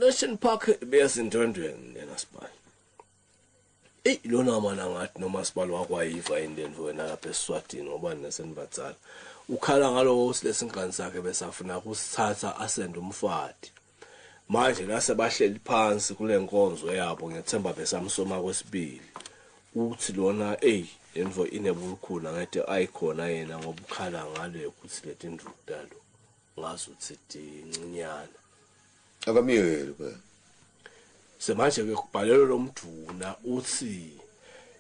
Coronation Park beyasindwendweni lena sibali. Eyi lona mana ngathi noma sibali wakwayiva yini lento wena lapha eSwatini ngoba nesenibadzala. Ukhala ngaloko silesingane sakhe besafuna kusithatha asende umfati. Manje nase bahleli phansi kule nkonzo yabo ngiyethemba besamsoma kwesibili. Uthi lona eyi lento inebulukhulu angete ayikhona yena ngoba ukhala ngale ukuthi letinduku talo ngazuthi tincinyana. Akamyekeli phela. Semanje ke kubhalelwe lomdvuna uthi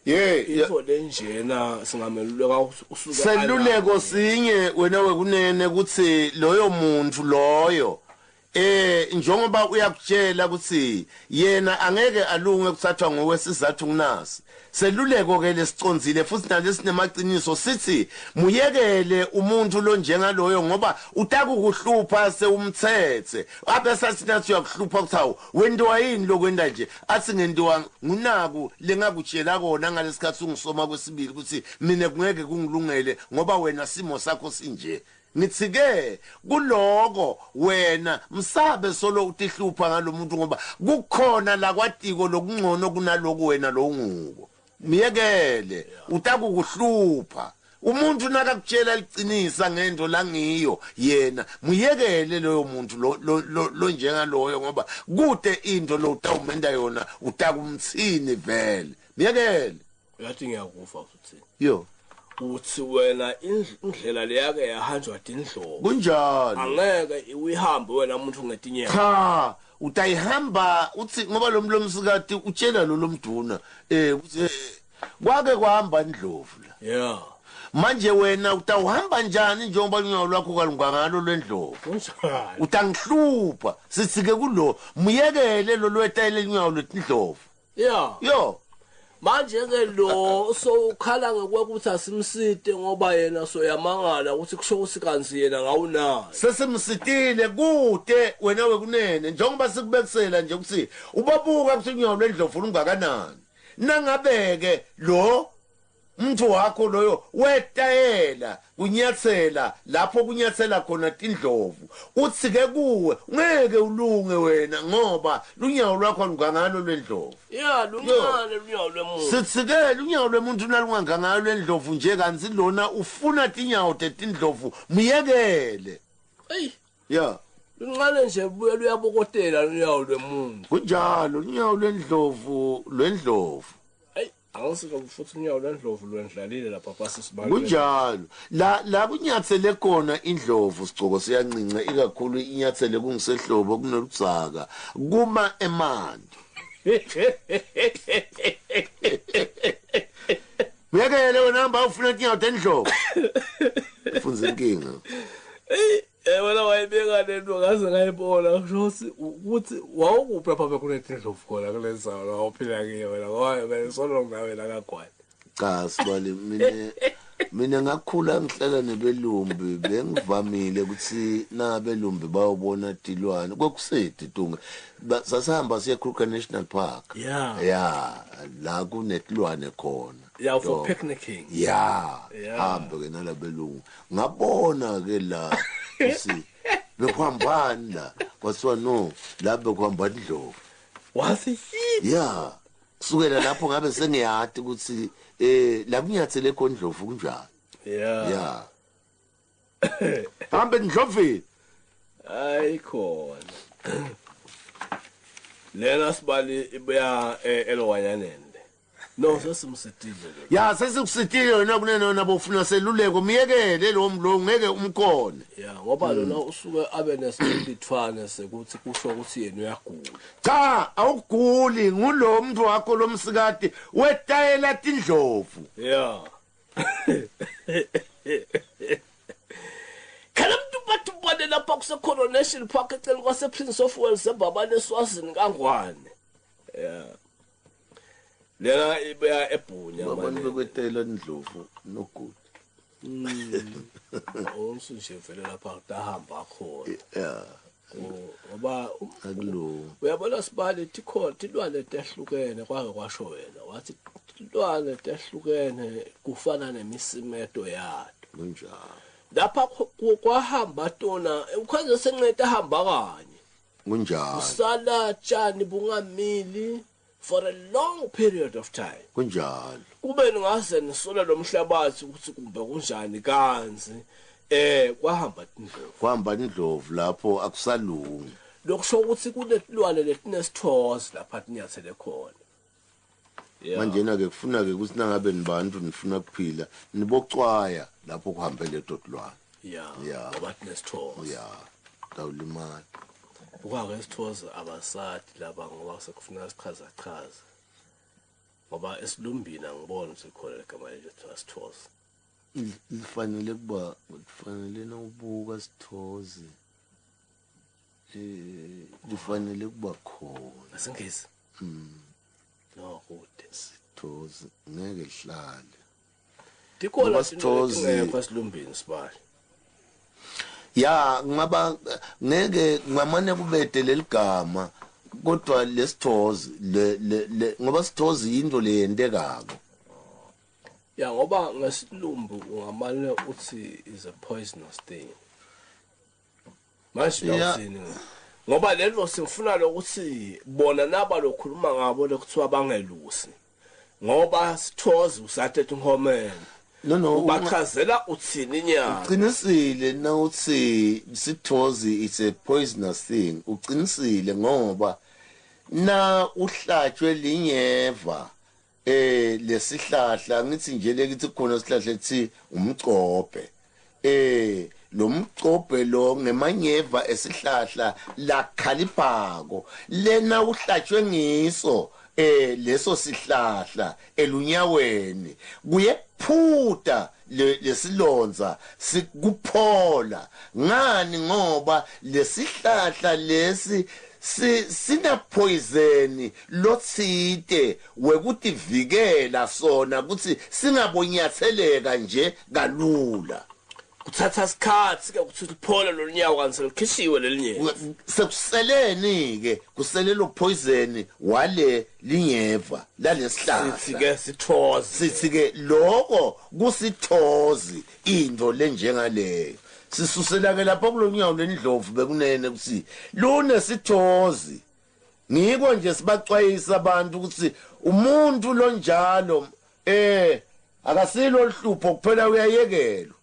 Ye into lenjena singameluleka usuke seluleko sinye wena wekunene ukuthi loyo muntu loyo eh njengoba uyakutshela ukuthi yena angeke alunge kuthathwa ngowesizathu kunasi seluleko ke lesicondzile futhi nalesinemaqiniso sithi muyekele umuntu lonjengaloyo ngoba utakukuhlupha sewumthethe abe sathi nathi uyakuhlupha ukuthi hawu wentiwa yini lokwenta nje athi ngentiwa ngunaku lengakutshela kona ngalesikhathi ungisoma kwesibili ukuthi mina kungeke kungilungele ngoba wena simo sakho sinje. Ngithi ke kuloko wena msabe solo utihlupha ngalomuntu ngoba kukhona la kwatiko lokungcono kunaloku wena lowunguko. Miyekele utakukuhlupha. Umuntu nakakutshela liqinisa ngento langiyo yena muyekele loyo muntu lo lo njengaloyo ngoba kude into lo utawumenda yona utakumthini vele. Miyekele. Uyathi ngiyakufa uthini? Yo. Uthi wena indlela leyake yahanjwa tindlovu. Kunjalo. Angeke uyihambe wena umuntu ngetinyawo. Cha, utayihamba uthi ngoba lo mlomsikati utshela lo lomduna ukuthi kwake kwahamba indlovu la. Yeah. Manje wena utawuhamba njani njengoba unyawo lwakho kalungangalo lwendlovu? Kunjalo. Utangihlupha sithi ke kulo muyekele lo lwetayele unyawo lwetindlovu. Yeah. Yo. Manje ke lo so ukhala ngokuthi asimsite ngoba yena soyamangala ukuthi kusho ukuthi kanzi yena ngawunayo. Sesimsitile kude wena wekunene njengoba sikubekisela nje ukuthi ubabuka ukuthi unyawo lwendlovu lungakanani. Nangabeke lo umuntu wakho loyo wetayela kunyathela lapho kunyathela khona tindlovu uthi ke kuwe ngeke ulunge wena ngoba lunyawo lwakho lungangalo lwendlovu. Yeah, luncane lunyawo lwemuntu. Sithi ke lunyawo lwemuntu nalungangangalo lwendlovu nje kanti lona ufuna tinyawo tetindlovu muyekele. Ey, Yeah. luncane nje buye luyabokotela lunyawo lwemuntu. Kunjalo lunyawo lwendlovu lwendlovu. Ey, angisiko futhi unyawo lwendlovu lwendlalile lapha pasisibalo. Kunjalo. La kunyathele khona indlovu sigcoko siyancinca ikakhulu inyathele kungisehlobo kunoludzaka kuma emanti. Uyekele wena hamba ufuna tinyawo tendlovu. Funza inkinga. Ey, wena wayibeka lento ngaze ngayibona kusho ukuthi wawukuphi lapha bekunetindlovu khona kule ndzawo la uphila kiyo wena ngoba besolo nawe la kaGwani. Cha sibali mina ngakhula ngihlala nebelumbi bengivamile ukuthi nabelumbi bayobona tilwane kwakusedi tunga sasihamba siye Kruger National Park. Yeah. Yeah, la kunetilwane khona. Yeah, for picnicking. Yeah. Hambe ke nalabelungu. Ngabona ke la usi bekuhambani la kwathiwa no la bekuhamba indlovu. Wathi Yeah. Kusukela lapho ngabe sengiyati ukuthi la kunyathele khona indlovu kunjani. Yeah. Yeah. Hambe ndlovini. Ayikhona. Lena sibali ibuya elwanyaneni. No sesimsitile lo. Ya sesikusitile wena kunene nabofuna seluleko miyekele lo mlo ngeke umkhone. Ya ngoba lona usuke abe nesipithwane sekuthi kusho ukuthi yena uyagula. Cha awuguli ngulo muntu wakho lomsikati wetayela tindlovu. Yeah. Khala mntu bathubane lapha kuse Coronation Park eceleni kwase Prince of Wales eBabane eSwazini kaNgwane. Yeah. Lena ibuya eBhunya Abantu manje. bekwetayela indlovu no good. Onsu nje vele lapha kutahamba khona. Yeah. Ngoba Akulungi. uyabona sibali tikhona tilwane tehlukene kwake kwasho wena wathi tilwane tehlukene kufana nemisimeto yato. Kunjalo. Lapha kwahamba tona ukhanze senceda hamba kanye. Kunjalo. Usala tshani bungamili for a long period of time. Kunjalo. Kube ningaze nisole lo mhlabathi ukuthi kumbe kunjani kanzi kwahamba tindlovu. Kwahamba indlovu lapho akusalungi. Lokusho ukuthi kunetilwane letinesithozi lapha tinyathele khona. Yeah. Manje ke kufuna ke ukuthi nangabe nibantu nifuna kuphila nibocwaya lapho kuhambe leto tilwane. Yeah. Yeah. Ngoba tinesithozi. Yeah. Tawulimala. Buka-ke isithozi abasadi laba ngoba sekufuna sichaza chaze. Ngoba esilumbini angiboni ukuthi khona legama lethiwa sithozi. Lifanele kuba kufanele nawubuka sithozi. Lifanele kuba khona. Ngesingisi? No kude. Sithozi ngeke lihlale. Tikhona Ngoba sithozi- sithozi esilumbini sibali. Ya ngaba ngeke ngamane kubede leligama kodwa lesithozi le ngoba sithozi into leyentekako. Ya ngoba ngesilumbu ungamane uthi is a poisonous thing. Manje Ya. uthini? Ngoba lelo sifuna lokuthi bona naba lokhuluma ngabo lokuthiwa bangelusi. Ngoba sithozi usathethe inhomene. No Ubachazela uthini inyama? Uqinisile nawuthi sithozi it's a poisonous thing. Uqinisile ngoba na uhlatshwe linyeva lesihlahla ngithi nje lekithi khona sihlahla ethi umcophe lo mcophe lo ngemanyeva esihlahla lakhaliphako lena uhlatshwe ngiso leso sihlahla elunyaweni kuyephuta lesilonza sikuphola ngani ngoba lesihlahla lesi sina poison lotsite wekutivikela sona ukuthi singabonyatheleka nje kalula. Kuthatha isikhathi ke ukuthi liphole lolunyawo kanti selikhishiwe lelinye. Sekuseleni ke kusele lo poison wale linyeva lalesihlahla. Sithi ke sithozi. Sithi ke lokho kusithozi into lenjengaleyo. Sisusela ke lapha kulonyawo lendlovu bekunene ukuthi lunesithozi. Ngiko nje sibacwayisa abantu ukuthi umuntu lonjalo akasilo hlupho kuphela uyayekelwa.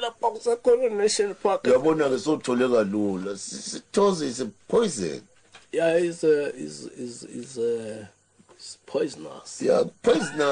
Lapha kusekhona National Park. Uyabona ke sothole kalula. Sithozi is a poison. Yeah, is is poisonous. Yeah, poisonous.